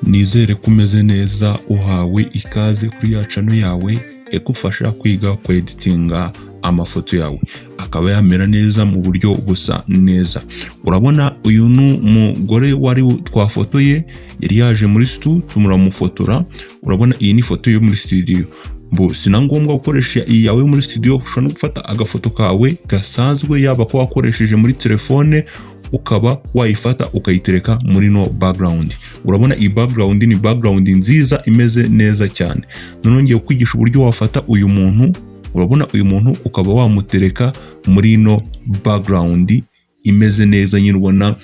Nizere ko umeze neza, uhawe ikaze kuri ya channel yawe igufasha kwiga kweditinga amafoto yawe akaba yamera neza mu buryo busa neza. Urabona uyu ni umugore wari twafotoye, yari yaje muri studio turamufotora. Urabona iyi ni ifoto yo muri studio. Mbo si na ngombwa gukoresha iyi yawe muri studio, ushobora no gufata agafoto kawe gasanzwe, yaba ko wakoresheje muri telefone, ukaba wayifata ukayitereka muri no background. Urabona iyi background ni background nziza imeze neza cyane. Noneho ngiye kukwigisha uburyo wafata uyu muntu. Urabona uyu muntu ukaba wamutereka muri no background imeze neza nyine, ubona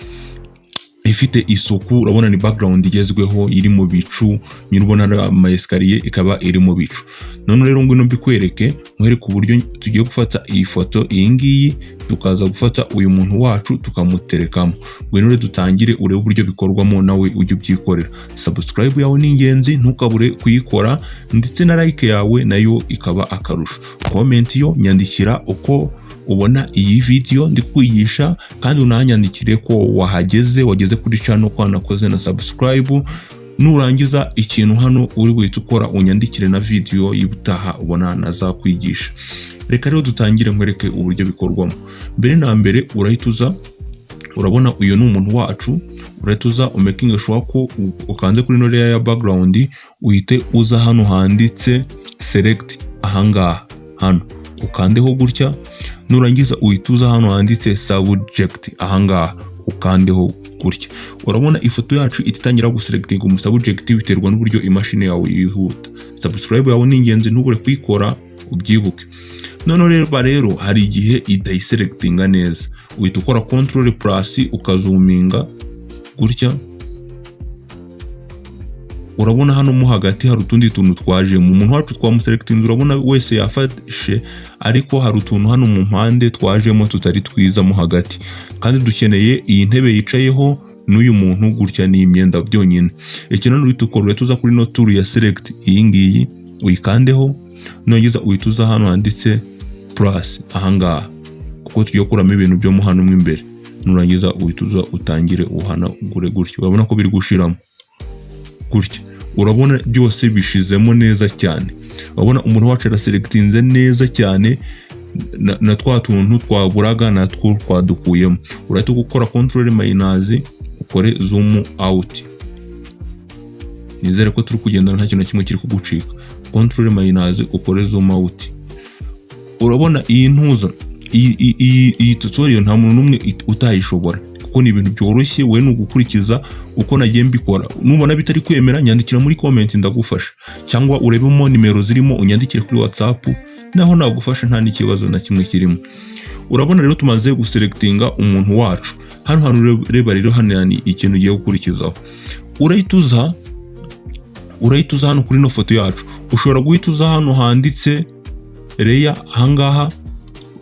ifite isuku. Urabona ni background igezweho iri mu bicu nyine, ubona ama escalier ikaba iri mu bicu. None rero ngwino mbikwereke, nkwereke uburyo tugiye gufata iyi foto iyi ngiyi, tukaza gufata uyu muntu wacu tukamuterekamo. Ngwino rero dutangire, urebe uburyo bikorwamo, nawe ujye ubyikorera. Subscribe yawe ni ingenzi, ntukabure kuyikora, ndetse na like yawe nayo ikaba akarusho. Comment yo nyandikira uko ubona iyi video ndi kwigisha, kandi unanyandikire ko wahageze, wageze kuri channel, ko wanakoze na subscribe. Nurangiza, ikintu hano uri buhite ukora, unyandikire na video y'ubutaha ubona nazakwigisha. Reka rero dutangire nkwereke uburyo bikorwamo. Mbere na mbere urahita uza, urabona uyu ni umuntu wacu, urahita uza umakinge sure ko ukanze kuri ino layer ya background, uhite uza hano handitse select, ahangaha hano ukandeho gutya. Nurangiza uhita uza hano handitse subject, ahangaha ukandeho gutya. Urabona ifoto yacu itangira guselectinga umusubject, biterwa n'uburyo imashini yawe yihuta. Subscribe yawe ni ingenzi, ntubure kuyikora, ubyibuke. Noneho rero hari igihe idayiselectinga neza, uhita ukora control plus ukazuminga gutya. Urabona hano mo hagati hari utundi tuntu twajemo. Umuntu wacu twamuselectinze, urabona wese yafashe, ariko hari utuntu hano mu mpande twajemo tutari twiza mo hagati, kandi dukeneye iyi ntebe yicayeho n'uyu muntu gutya ni imyenda byonyine. Ikintu uhita ukora, uhita uza kuri no tool ya select iyi ngiyi, uyikandeho. Nurangiza uhita uza hano handitse plus ahangaha, kuko tugiye gukuramo ibintu byo mo hano mo imbere. Nurangiza uhita uza utangire uhanagure gutya. Urabona ko biri gushiramo gutya, urabona byose bishizemo neza cyane. Urabona umuntu wacu araselectinze neza cyane, na twa tuntu twaburaga natwo twadukuyemo. Urahita gukora control minus, ukore zoom out. Nizere ko turi kugendana, nta kintu na kimwe kiri kugucika. Control minus, ukore zoom out. Urabona iyi ntuza, iyi tutorial nta muntu n'umwe utayishobora, kuko ni ibintu byoroshye. We ni ugukurikiza uko nagiye mbikora. Nubona bitari kwemera, nyandikira muri comment ndagufasha, cyangwa urebemo nimero zirimo unyandikire kuri WhatsApp, naho nagufasha, nta n'ikibazo na kimwe kirimo. Urabona rero tumaze guselectinga umuntu wacu hano hantu. Reba rero hano ni ikintu ugiye gukurikizaho. Urahita uza hano kuri ino foto yacu. Ushobora guhita uza hano handitse layer ahangaha,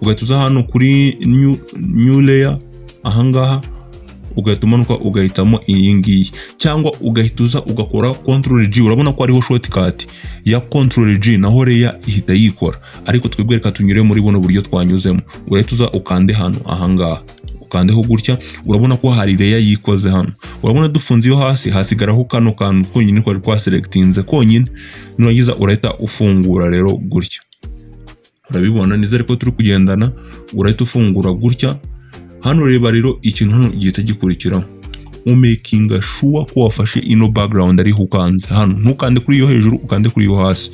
ugahita uza hano kuri new layer ahangaha, ugahita umanuka ugahitamo iyi ngiyi, cyangwa ugahita uza ugakora control G. Urabona ko hariho shortcut ya control G, naho layer ihita yikora, ariko twebwe reka tunyure muri buno buryo twanyuzemo. Urahita uza ukande hano ahangaha, ukandeho gutya. Urabona ko hari layer yikoze hano. Urabona dufunze iyo hasi, hasigaraho kano kantu konyine twari twaselectinze konyine. Nurangiza urahita ufungura rero gutya. Urabibona, nizere ko turi kugendana. Urahita ufungura gutya hano. Reba rero ikintu hano gihita gikurikiraho, umakinga sure ko wafashe ino background ariho ukanze hano. Ntukande kuri iyo hejuru, ukande kuri iyo hasi.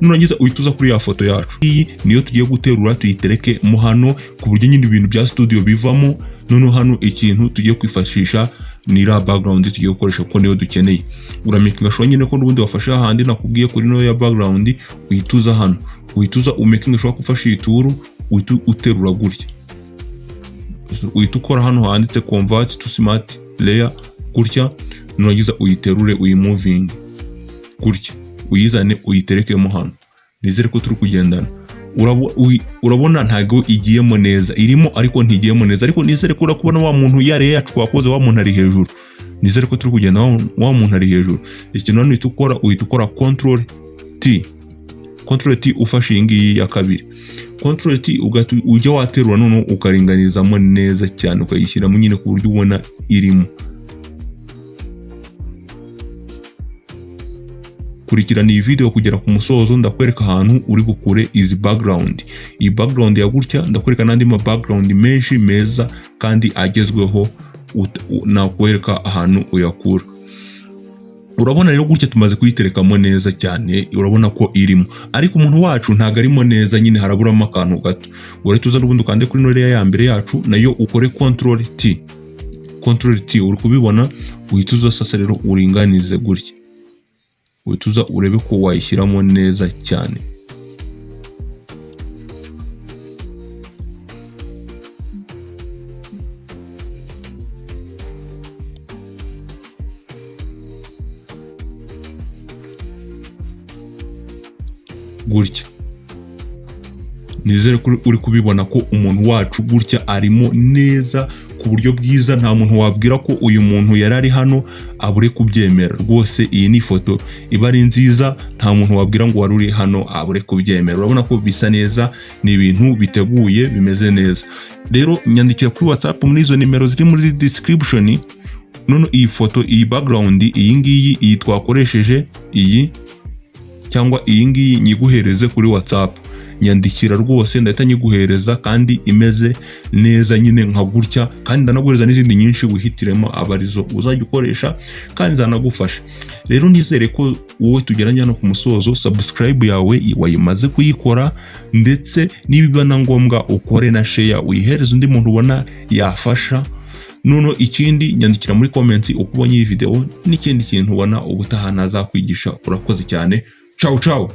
Nurangiza uhita uza kuri ya foto yacu. Iyi niyo tugiye guterura tuyitereke mo hano, ku buryo nyine ibintu bya studio bivamo. Noneho hano ikintu tugiye kwifashisha ni iriya background tugiye gukoresha, kuko niyo dukeneye. Uramakinga sure nyine ko n'ubundi wafashe hahandi nakubwiye kuri no ya background. Uhita uza hano, uhita uza umakinga sure ko ufashe iyi tool, uhita uterura gutya, uhita ukora hano handitse convert to smart layer gutya. Nurangiza uyiterure, uyimuvinge gutya, uyizane uyiterekemo hano. Nizere ko turi kugendana. Urabona ntabwo igiyemo neza, irimo ariko ntigiyemo neza, ariko nizere ko urakubona wa muntu yariye yacu twakoze, wa muntu ari hejuru. Nizere ko turi kugenda, wa muntu ari hejuru. Ikintu hano uhita ukora, uhita ukora control T, control T, ufashe iyi ngiyi ya kabiri, control T, ugahita ujya waterura, noneho ukaringanizamo neza cyane, ukayishyiramo nyine ku buryo ubona irimo. Kurikirana iyi video kugera ku musozo, ndakwereka ahantu uri bukure izi background, iyi background ya gutya. Ndakwereka n'andi ma background menshi meza kandi agezweho, nakwereka ahantu uyakura. Urabona rero gutya tumaze kuyiterekamo neza cyane, urabona ko irimo, ariko umuntu wacu ntabwo arimo neza nyine, haraburamo akantu gato. Urahita uza n'ubundi ukande kuri ino layer ya mbere yacu, nayo ukore Control T, Control T, uri kubibona. Uhita uza sasa rero uringanize gutya, uhita uza urebe ko wayishyiramo neza cyane. Gutya, nizere ko uri kubibona ko umuntu wacu gutya arimo neza ku buryo bwiza. Nta muntu wabwira ko uyu muntu yari ari hano abure kubyemera. Rwose iyi ni ifoto iba ari nziza, nta muntu wabwira ngo wari uri hano abure kubyemera. Urabona ko bisa neza, ni ibintu biteguye, bimeze neza. Rero nyandikira kuri WhatsApp muri izo nimero ziri muri description. None iyi foto, iyi background, iyi ngiyi, iyi twakoresheje, iyi cyangwa iyi ngiyi, nyiguhereze kuri WhatsApp. Nyandikira rwose, ndahita nyiguhereza kandi imeze neza nyine nka gutya, kandi ndanaguhereza n'izindi nyinshi, wihitiremo abarizo uzajya ukoresha kandi zanagufasha. Rero nizere ko wowe tugeranye hano ku musozo, subscribe yawe wayimaze kuyikora, ndetse nibiba na ngombwa ukore na share, uyihereze undi muntu ubona yafasha. Noneho ikindi, nyandikira muri comments uko ubonye iyi video n'ikindi kintu ubona ubutaha nazakwigisha. Urakoze cyane, ciao ciao.